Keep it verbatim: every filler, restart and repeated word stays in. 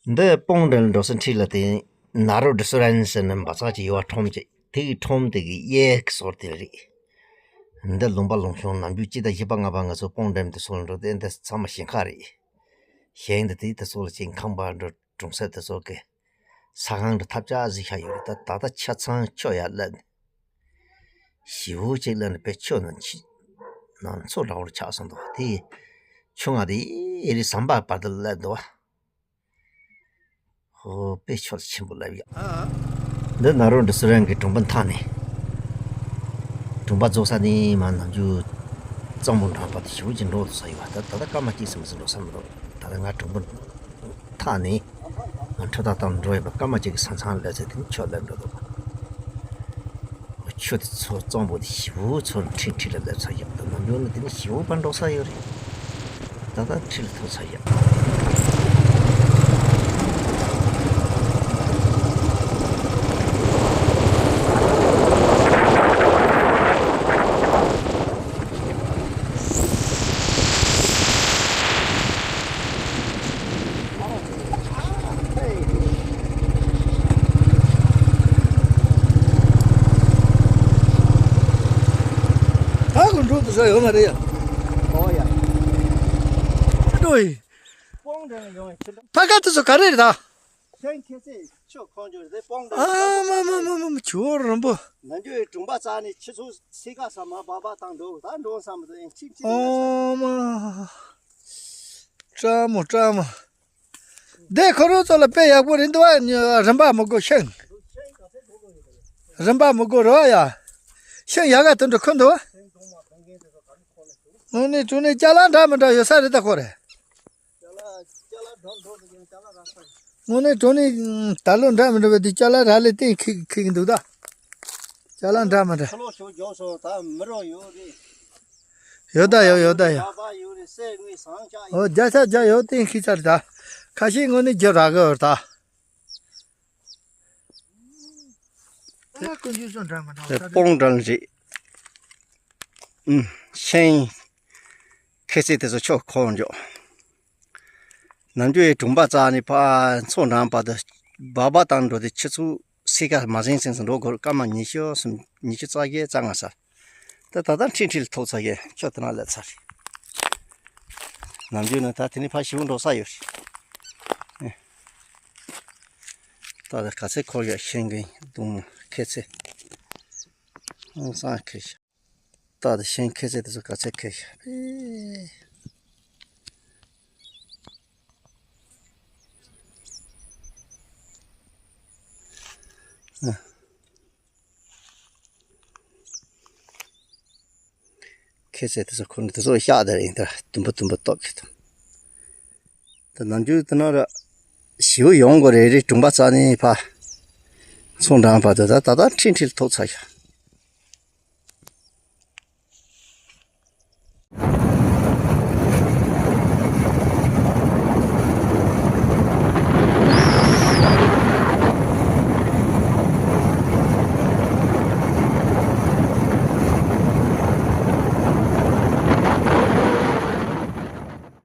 འདི་སྤང་འདྲེན་འགྲོ་ས་འཁྲིས་ལ་དེ་ན་རོ་ཌི་སོ་རན་ཟེར་ནས་བ་ཚག་ཅིག་ཡོད་པ། ཁྲོམ་ཅིག་དེ་གི་ཁྲོམ་དེ་གི་གཡས་ཀྱི་ཟུར་དེ་རེད། འདི་ལུང་པ་ལུང་གཤོང་ནམ་རྒྱུན་སྤྱི་ཟླ་བཞི་པ་ལྔ་པ་ང་ཚོ་སྤང་འདྲེན་དེ་ཚོ་ལ་འགྲོ་དེ། འདི་ཚང་མ་ཞིང་ཁ་རེད། ཞིང་འདི་དེ་དེ་ཚོ་ལ་ཅིག་ཁང་པ་འགྲོ་གྲོང་གསེབ་དེ་ཚོ་གི་ས་ཁང་འདྲ་ཐབས་ཆག་གཟིགས་ཤག་ཡོད་རེད། ད་ད་ལྟ་ཆ་ཚང་ཆུ་ཡར་བསླད། ཞེ་པོ་ཅིག་བསླད་ནས་དཔེ་ཆུ་ནང་ཆུ་ནང་མཚོ་འདྲ་བོར་ཆགས་སོང་འདུག་དེ་ཆུ་ང་དེ་ཨེ་རི་ཟམ་པ་བར་དུ་བསླད་འདུག་བ། ཧོ། དཔེ་ཆུ་ཆེན་པོ་བསླད་ཡོད། འདི་ན་རོ་ཌི་སོ་རན་གྱི་གྲོང་པ་མཐའ་ནས། གྲོང་པ་རྫོགས་ས་ནས་མར་ནམ་རྒྱུན་གཙང་པོ་འགྲམ་པ་དེ་ཞེ་པོ་ཅིག་འགྲོ་འདུག་ས་ཡོད་པ། ད་ད་ལྟ་སྐར་མ་གཅིག་ཙམ་ཞིག་འགྲོ་ས་མི་འདུག་ད་ལྟ་ང་གྲོང་པ་མཐའ་ནས་ང་འཕྲུལ་ཐག་བཏང་འགྲོ་ཡོད་པ། སྐར་མ་གཅིག་གི་ས་མཚམས་སླེབས་ཚེ་དེ་ནས་ཆུ་བསླད་འགྲོ་འདུག་ཆུ་དེ་ཚོ་གཙང་པོ་དེ་ཞེ་པོ་ཚོ་འཁྲིས་འཁྲིས་ལ་སླེབས་ཚར་ཡོད། ད་ནམ་རྒྱུན་ནི་དེ་ནས་ཞེ་པོ་ཕར་འགྲོ་ས་ཡོད་རེད། ད་ལྟ་འཁྲིས་ལ་ཐུག་ཚར་ཡོད། ད་གུ་འགྲོ་དུ་ས་ཡོད་མ་རེད་ཡ། ཨོ་ཡ། འགྲོ་ཡི། སྤང་འདྲེན་ཡོང་ཡི་ཕྱིར། ཕ་ག་དུ་སུ་ག་རེ་རེད་ད། ཤིང་ཁྱེད་ཚོས་ཆུ་ཁོང་ཆུ་རེད། སྤང་འདྲེན་ཨ་མ་མ་མ་མ། ཆུ་རིང་པོ། ནམ་རྒྱུན་གྲོང་པ་རྩ་ནས་ཆུ་ཚོད་ཚིག་ཁ་ས་མ་བ་བ་དང་འགྲོ་ད་འགྲོ་བསམ་དུ་ཡང་ཅིག་ཅིག་ཨོ་མ། སྤྲ་མོ་སྤྲ་མོ། འདི་ཁོ་རང་ཚོ་ལ་དཔེ་ཡག་པོ་རེད་འདུག་བ། རིན་པ་མི་དགོས་ཤིང་། རིན་པ་མི་དགོས་རེད་བ་ཡ། ཤིང་ཡག་ག་དེ་འདྲ་ཁུར་འདུག་བ། དངོས་གནས་དྲང་གནས་ཅ་ལག་འདྲ་མི་འདྲ་ཡོད་ས་རེད་ད་ཁོ་རེ། དངོས་གནས་དྲང་གནས་ད་ལོ་འདྲ་མི་འདྲ་བའི་དུས་ཅ་ལག་རག་ལས་གཏན་འཁེལ་འཁེལ་གི་འདུག་ད། ཅ་ལག་འདྲ་མི་འདྲ། ཁ་ལོ་ཞོ་རྒྱོབ་སོང་ད་མི་རོ་ཡོད་རེད། ཡོད་ད་ཡོད་ཡོད་ད་ཡོད། ཡག་པ་ཡོད་རེད། གསེར་དངུལ་ཟངས་ལྕགས་ཡོད། ཨོ་བརྒྱ་ཆ་བརྒྱ་ཡོད་གཏན་འཁེལ་ཚར་ད། ཁ་ཤས་དངོས་གནས་རྒྱབ་རག་གི་ཡོད་ད། ད་ཀུན་སྤྱོད་ཅུང་འདྲ་མི་འདྲ་བ་ད་དེ་སྤོང་འདྲ་རེད། ཨུམ། ཤིང་། ཁྱེད་ཚོས་དེ་ཚོ་ཆོག་ཁོག་འཇོག་ནམ་རྒྱུན་ཡི་གྲོང་པ་རྩ་ནས་ཕར་མཚོ་འགྲམ་བར་དུ་སྦག་སྦག་བཏང་འགྲོ་དེ་ཆུ་ཚོད་ཕྱེད་ཀ་མ་ཟིན་ཟིན་སུ་འགྲོ་དགོས་རེད། སྐར་མ་ཉི་ཤུ་སུམ་ཉི་ཤུ་རྩ་བརྒྱད་རྩ་ལྔ་ཟེར། ད་ད་ལྟ་འཁྲིས་འཁྲིས་ལ་ཐུག་ཚར་ཡས། ཁྱོད་དེ་ན་སླེབས་ཚར་རེད། ནམ་རྒྱུན་ནི་ད་དེ་ནས་ཕར་ཞེ་པོ་འགྲོ་ས་ཡོད་རེད། ཨེ། ད་ལྟ་ག་ཚད་འཁོར་ཡོད། ཤིང་གི་སྡོང་ཁྱེད་ཚོས་ཧང་སང་ཁྱེར་ཤག་ད་ལྟ་ཤིང་ཁྱེད་ཚོས་དེ་ཚོ་ག་ཚད་ཁྱེར་ཤག་ཨེ། ཨ། ཁྱེད་ཚོས་དེ་ཚོ་ཁུར་འདུག་དེ་ཚོ་ཤག་དེ་རེད། ད་དུམ་བུ་དུམ་བུ་གཏོར་གི་འདུག་ད་ནམ་རྒྱུན་དེ་ན་ར་ཞེ་པོ་ཡོང་དགོས་རེད། རེད། གྲོང་པ་རྩ་ནས་ཕར་མཚོ་འགྲམ་བར་དུ། ད་ད་ལྟ་འཁྲིས་འཁྲིས་ལ་ཐུག་ཚར་ཤག